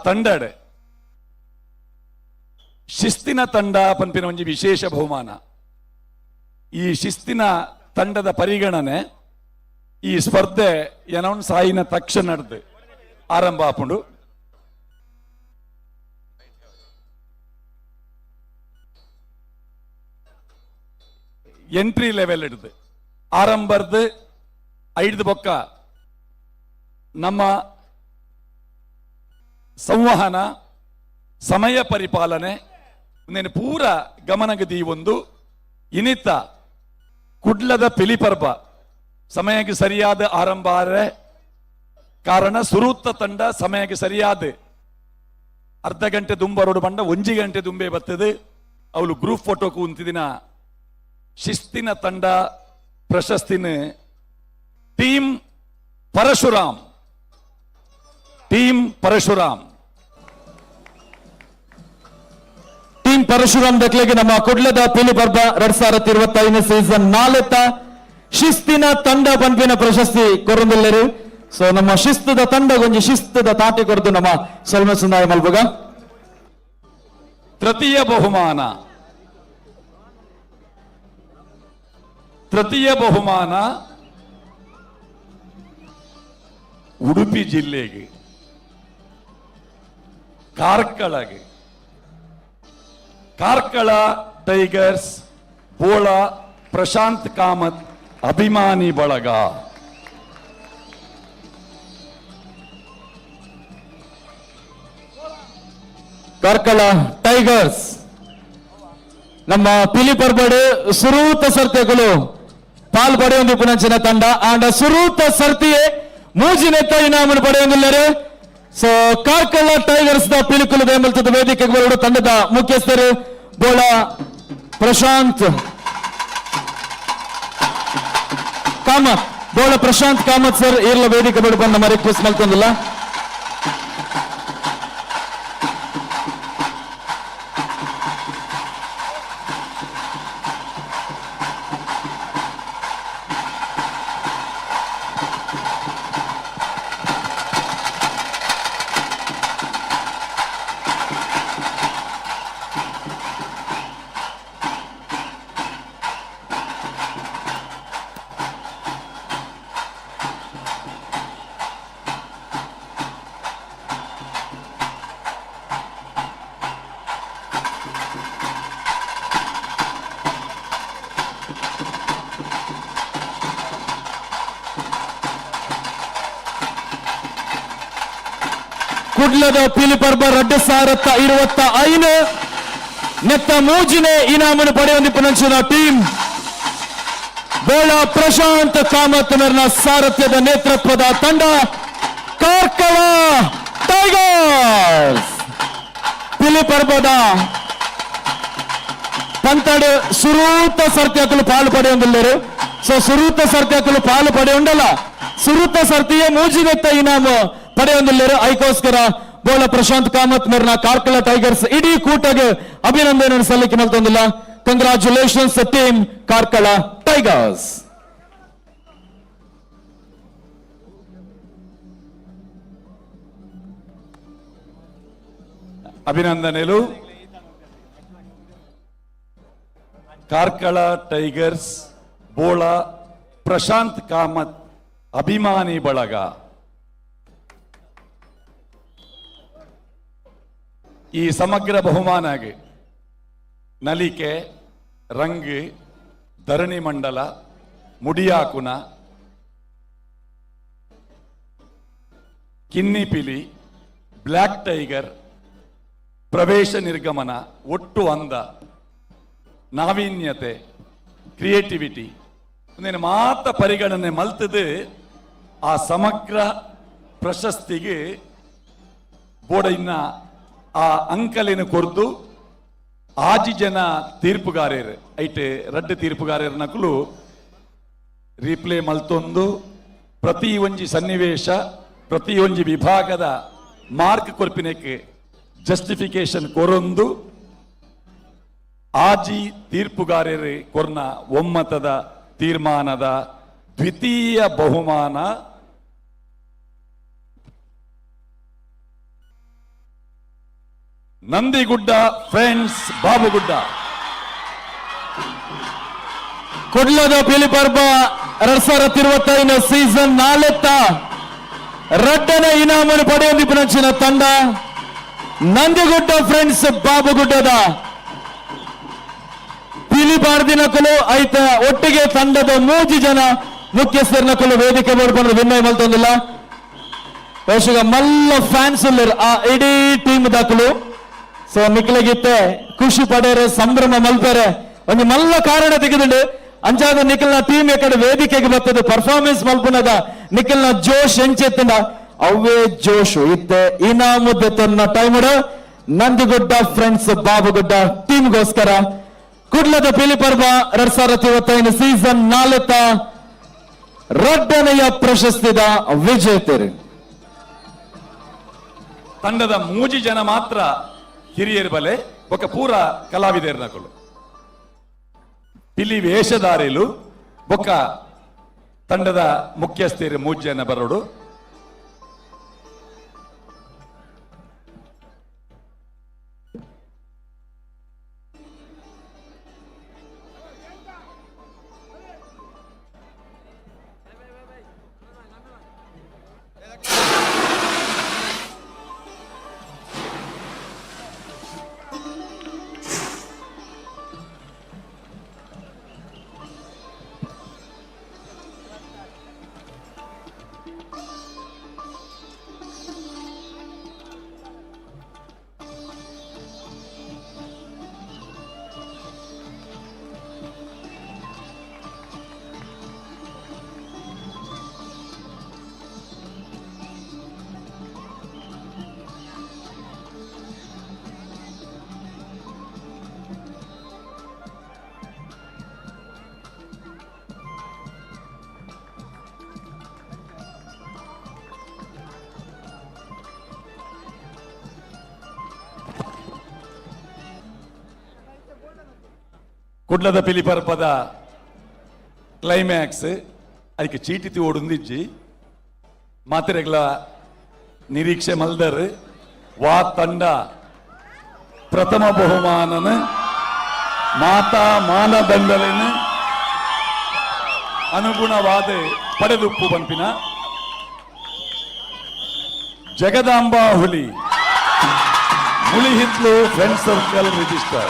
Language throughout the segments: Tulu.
ತಂಡಡ್ ಶಿಸ್ತಿನ ತಂಡ ಪನ್ಪಿನ ಒಂಜಿ ವಿಶೇಷ ಬಹುಮಾನ. ಈ ಶಿಸ್ತಿನ ತಂಡದ ಪರಿಗಣನೆ ಈ ಸ್ಪರ್ಧೆ ಅನೌನ್ಸ್ ಆಯಿನ ತಕ್ಷಣಡ್ದು ಆರಂಭ ಆಪುಂಡು. ಎಂಟ್ರಿ ಲೆವೆಲ್ ಹಿಡ್ದು ಆರಂಭರ್ದು ಐಡ್ದು ಬೊಕ್ಕ ನಮ್ಮ ಸಂವಹನ, ಸಮಯ ಪರಿಪಾಲನೆ ಉಂದೆನ್ ಪೂರ ಗಮನಗದಿ ಒಂದು ಇನಿತ ಕುಡ್ಲದ ಪಿಲಿಪರ್ಬ ಸಮಯಕ್ಕೆ ಸರಿಯಾದ ಆರಂಭ ಆರೆ ಕಾರಣ ಸುರೂತ್ತ ತಂಡ ಸಮಯಕ್ಕೆ ಸರಿಯಾದ ಅರ್ಧ ಗಂಟೆ ದುಂಬರೋಡು ಬಂಡ ಒಂಜಿ ಗಂಟೆ ದುಂಬೆ ಬರ್ತದೆ. ಅವಳು ಗ್ರೂಪ್ ಫೋಟೋకు ಉಂತಿದಿನ ಶಿಸ್ತಿನ ತಂಡ ಪ್ರಶಸ್ತಿನ team Parashuram, team Parashuram. Team Parashuram ದಕ್ಲೆಗೆ ನಮ್ಮ ಕುಡ್ಲದ ಪಿಲಿ ಪರ್ಬ 2025ನೇ ಸೀಸನ್ ನಾಲೆತ್ತ ಶಿಸ್ತಿನ ತಂಡ ಪನ್ಪಿನ ಪ್ರಶಸ್ತಿ ಕೊರೊಂದುಲ್ಲೆರ್. ಸೊ ನಮ್ಮ ಶಿಸ್ತುದ ತಂಡ ಒಂಜಿ ಶಿಸ್ತುದ ತಾಟಿ ಕೊರದು ನಮ್ಮ ಸೊಲ್ಮೆ ಸುಂದಾಯ ಮಲ್ಪುಗ. ತೃತೀಯ ಬಹುಮಾನ, ತೃತೀಯ ಬಹುಮಾನ ಉಡುಪಿ ಜಿಲ್ಲೆಗೆ ಕಾರ್ಕಳಗೆ ಕಾರ್ಕಳ ಟೈಗರ್ಸ್, ಬೋಳ ಪ್ರಶಾಂತ್ ಕಾಮತ್ ಅಭಿಮಾನಿ ಬಳಗ. ಕಾರ್ಕಳ ಟೈಗರ್ಸ್. ನಮ್ಮ ಪಿಲಿ ಪರ್ಬಡ್ ಸುರೂತ ಸರ್ತಿಗಳು ಪಾಲ್ ಪಡೆಯೊಂದು ಪುನಂಚಿನ ತಂಡ. ಆಂಡ ಸುರೂತ ಸರ್ತಿಯೇ ಮೂಜಿನೆತ್ತ ಇನಾಮನ್ನು ಪಡೆಯೊಂದುಲ್ಲೆರ್. ಸೊ ಕಾರ್ಕಳ ಟೈಗರ್ಸ್ the ಪಿಲಿಕುಲು ದೇಮಲ್ತದ ವೇದಿಕೆಗೆ ಬರೋಡು. ತಂಡದ ಮುಖ್ಯಸ್ಥರು ಬೋಳ ಪ್ರಶಾಂತ್ ಕಾಮತ್, ಬೋಳ ಪ್ರಶಾಂತ್ ಕಾಮತ್ ಸರ್, ಈರ್ಲ ವೇದಿಕೆ ಬಡು ಬಂದ ನಮ್ಮ ರಿಕ್ವೆಸ್ಟ್ ಮಲ್ತೊಂದಿಲ್ಲ. ಕುಡ್ಲದ ಪಿಲಿಪರ್ಬ 2025 ನೆತ್ತ ಮೂಜಿನೆ ಇನಾಮನ್ನು ಪಡೆಯೊಂದಿಪ್ಪುನಂಚಿನ ಟೀಮ್ ಬೋಳ ಪ್ರಶಾಂತ್ ಕಾಮತ್ ಮೆರ್ನ ಸಾರಥ್ಯದ ನೇತೃತ್ವದ ತಂಡ ಕಾರ್ಕಳ ಟೈಗರ್ಸ್. ಪಿಲಿಪರ್ಬದ ಪಂತಡ್ ಸುರೂತ ಸರ್ತಿ ಪಾಲು ಪಡೆಯೊಂದುಲ್ಲೆರ್. ಸೊ ಸುರೂತ ಸರ್ತಿ ಪಾಲು ಪಡೆಯುಂಡಲ್ಲ, ಸುರೂತ ಸರ್ತಿಯ ಮೂಜಿನೆತ್ತ ಇನಾಮು ಪಡೆಯೊಂದುಲ್ಲೆರ್. ಐಕೋಸ್ಕರ ಬೋಳ ಪ್ರಶಾಂತ್ ಕಾಮತ್ ಮೆರ್ನ ಕಾರ್ಕಳ ಟೈಗರ್ಸ್ ಇಡೀ ಕೂಟಗೆ ಅಭಿನಂದನೆ ಸಲ್ಲಿಕೆ ಮಲ್ತೊಂದಿಲ್ಲ. Congratulations team Karkala tigers. ಅಭಿನಂದನೆಲು Karkala tigers, ಬೋಳ Prashant Kamath ಅಭಿಮಾನಿ ಬಳಗ. ಈ ಸಮಗ್ರ ಬಹುಮಾನಗೆ ನಲಿಕೆ, ರಂಗ್, ಧರಣಿ ಮಂಡಲ, ಮುಡಿಯಾಕುನ, ಕಿನ್ನಿಪಿಲಿ, ಬ್ಲ್ಯಾಕ್ ಟೈಗರ್, ಪ್ರವೇಶ ನಿರ್ಗಮನ, ಒಟ್ಟು ಅಂದ, ನಾವೀನ್ಯತೆ, ಕ್ರಿಯೇಟಿವಿಟಿ ಒಂದೇನು ಮಾತ ಪರಿಗಣನೆ ಮಲ್ತದು ಆ ಸಮಗ್ರ ಪ್ರಶಸ್ತಿಗೆ ಬೋಡ ಇನ್ನ ಆ ಅಂಕಲಿನ ಕೊರ್ದು ಆಜಿ ಜನ ತೀರ್ಪುಗಾರರು ಐಟ್ ರಡ್ಡ್ ತೀರ್ಪುಗಾರರ ನಕಲು ರೀಪ್ಲೇ ಮಲ್ತೊಂದು ಪ್ರತಿ ಒಂಜಿ ಸನ್ನಿವೇಶ, ಪ್ರತಿ ಒಂಜಿ ವಿಭಾಗದ ಮಾರ್ಕ್ ಕೊರ್ಪಿನೆಕ್ ಜಸ್ಟಿಫಿಕೇಶನ್ ಕೊರೊಂದು ಆಜಿ ತೀರ್ಪುಗಾರರು ಕೊರ್ನ ಒಮ್ಮತದ ತೀರ್ಮಾನದ ದ್ವಿತೀಯ ಬಹುಮಾನ. Nandigudda friends Babugudda. ಕುಡ್ಲದ ಪಿಲಿಪರ್ಬ 2025 season ನಾಲೆತ್ತ ರಡ್ಡನ ಇನಾಮನ್ನು ಪಡೆಯೊಂದಿಪ್ಪುನಂಚಿನ ತಂಡ ನಂದಿಗುಡ್ಡ ಫ್ರೆಂಡ್ಸ್ ಬಾಬುಗುಡ್ಡದ ಪಿಲಿಪಾರ್ದಿನಕುಲು ಐತ ಒಟ್ಟಿಗೆ ತಂಡದ ಮೂಜಿ ಜನ ಮುಖ್ಯಸ್ಥರ್ನಕುಲು ವೇದಿಕೆ ಬೋರ್ಡ್ ವಿನ್ನಯ ಮಲ್ತೊಂದಿಲ್ಲ. ಬಹುಶಃ ಮಲ್ಲ ಫ್ಯಾನ್ಸ್ ಉಲ್ಲೆರ್ ಆ ಇಡೀ ಟೀಮ್ ದಾಕುಲು. ಸೊ ನಿಕ್ಲೆಗಿತ್ತೆ ಖುಷಿ ಪಡೇರೆ, ಸಂಭ್ರಮ ಮಲ್ಪೆರೆ ಒಂಜಿ ಮಲ್ಲ ಕಾರಣ ತೆಗೆದುಂಡು. ಅಂಚಾದ ನಿಖಲ್ನ ಟೀಮ್ ಎಕಡೆ ವೇದಿಕೆಗೆ ಬರ್ತದೆ ಪರ್ಫಾರ್ಮೆನ್ಸ್ ಮಲ್ಪುನಗ ನಿಖಲ್ನ ಜೋಶ್ ಎಂಚೆತ್ತಂಡ ಅವೇ ಜೋಶ್ ಇತ್ತೆ ಇನಾಮು ತನ್ನ ಟೈಮ್ ನಂದಿಗುಡ್ಡ ಫ್ರೆಂಡ್ಸ್ ಬಾಬುಗುಡ್ಡ ಟೀಮ್ಗೋಸ್ಕರ ಕುಡ್ಲದ ಪಿಲಿಪರ್ವ 2025 ಸೀಸನ್ ನಾಲ್ಕ ರಡ್ಡನೆಯ ಪ್ರಶಸ್ತಿದ ವಿಜೇತರು. ತಂಡದ ಮೂಜಿ ಜನ ಮಾತ್ರ ಹಿರಿಯರು ಬಲೆ ಬೊಕ ಪೂರ ಕಲಾವಿದರ್ನಕುಲು ಪಿಲಿ ವೇಷಧಾರಿಲು ಬೊಕ್ಕ ತಂಡದ ಮುಖ್ಯಸ್ಥರು ಮೂಜಿ ಜನ ಬರೋಡು. ಕುಡ್ಲದ ಪಿಲಿಪರ್ಪದ ಕ್ಲೈಮ್ಯಾಕ್ಸ್ ಅದಕ್ಕೆ ಚೀಟಿ ಓಡುಂದಿಜ್ಜಿ ಮಾತಿರೆಗ್ಲ ನಿರೀಕ್ಷೆ ಮಲ್ದರ್ ವಾ ತಂಡ ಪ್ರಥಮ ಬಹುಮಾನನ ಮಾತಾ ಮಾನದಂಡಲಿನ ಅನುಗುಣವಾದ ಪಡೆದುಪ್ಪು ಪನ್ಪಿನ ಜಗದಾಂಬಾ ಹುಲಿ ಮುಳಿಹಿತ್ಲು friend circle register.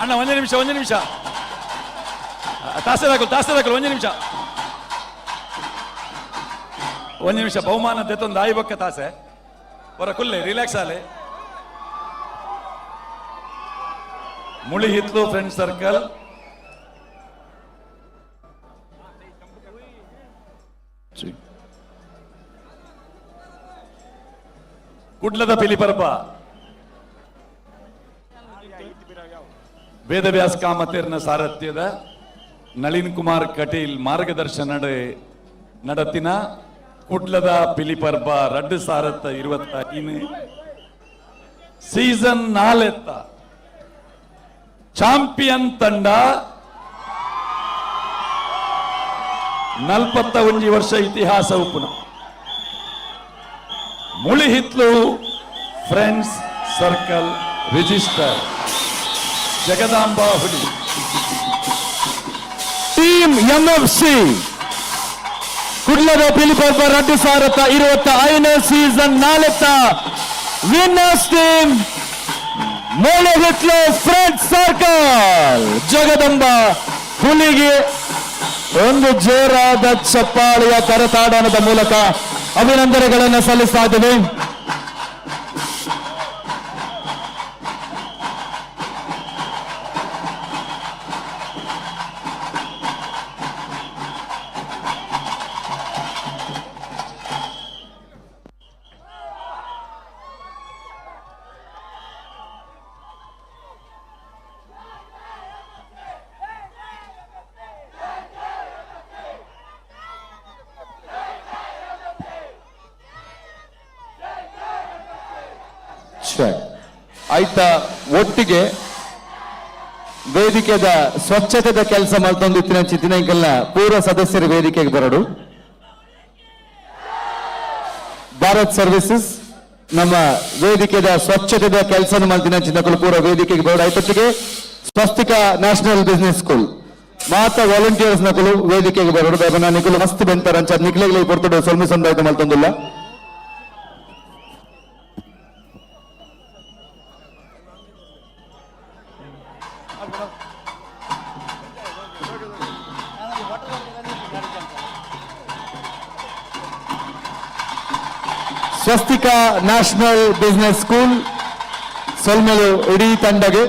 ಅಣ್ಣ ಒಂದೇ ನಿಮಿಷ, ಒಂದೇ ನಿಮಿಷ, ತಾಸೆ ದಾಖಲು, ತಾಸೆ ದಾಖಲು, ಒಂದೇ ನಿಮಿಷ, ಒಂದು ನಿಮಿಷ. ಬಹುಮಾನ ದೆತ್ತೊಂದು ಆಯಿ ಬೊಕ್ಕ ತಾಸೆ ಹೊರ ಕುಲ್ಲೆ ರಿಲ್ಯಾಕ್ಸ್ ಆಲೆ. ಮುಳಿಹಿತ್ಲು ಫ್ರೆಂಡ್ ಸರ್ಕಲ್ ಕುಡ್ಲದ ಪಿಲಿಪರ್ಬ ವೇದವ್ಯಾಸ ಕಾಮತೇರ್ನ ಸಾರಥ್ಯದ ನಳಿನ್ ಕುಮಾರ್ ಕಟೀಲ್ ಮಾರ್ಗದರ್ಶನ ನಡತಿನ ಕುಡ್ಲದ ಪಿಲಿಪರ್ಬ 2025 ಸೀಸನ್ ನಾಲೆತ್ತ ಚಾಂಪಿಯನ್ ತಂಡ 41 ವರ್ಷ ಇತಿಹಾಸ ಉಪ್ಪುನ Mulihitlu friends circle register Jagadamba Huli. Team MFC. ಕುಡ್ಲದ ಪಿಲಿಪಬ್ಬ 2025 season 4 winners team Molehitlu friend circle. Jagadamba ಹುಲಿಗೆ ಒಂದು ಜೋರಾದ ಚಪ್ಪಾಳೆಯ ಕರತಾಡನದ ಮೂಲಕ ಅಭಿನಂದನೆಗಳನ್ನು ಸಲ್ಲಿಸ್ತಾ ಇದ್ದೇವೆ. ಆಯ್ತ ಒಟ್ಟಿಗೆ ವೇದಿಕೆದ ಸ್ವಚ್ಛತೆದ ಕೆಲಸ ಮಲ್ತೊಂದು ಇತ್ತಿನ ಚಿತ್ತಿನಂಕಲ್ನ ಪೂರ್ವ ಸದಸ್ಯರು ವೇದಿಕೆಗೆ ಬರಡು. ಭಾರತ್ ಸರ್ವಿಸಸ್ ನಮ್ಮ ವೇದಿಕೆದ ಸ್ವಚ್ಛತೆದ ಕೆಲಸ ಮಲ್ತಿನ ಚಿನ್ನಕುಲು ಪೂರ್ವ ವೇದಿಕೆಗೆ ಬರಡು. ಆಯ್ತೊಟ್ಟಿಗೆ ಸ್ವಸ್ತಿಕ national business school ಮಾತ ವಾಲಂಟಿಯರ್ಸ್ ನಕುಲು ವೇದಿಕೆಗೆ ಬರಡು. ಬೇಬನ ನಿಕುಲು ಮಸ್ತ್ ಬೆಂತಾರ ಅಂಚ ನಿಕ್ಲೆಗ್ಲೆ ಪೊರ್ತುಡು ಸೊಲ್ಮೆ ಸಂದಾಯ್ತ ಮಲ್ತೊಂದುಲ್ಲ. ಸ್ವಸ್ತಿಕ national business school ಸೊಲ್ಮೆಲು ಇಡೀ ತಂಡಗೆ.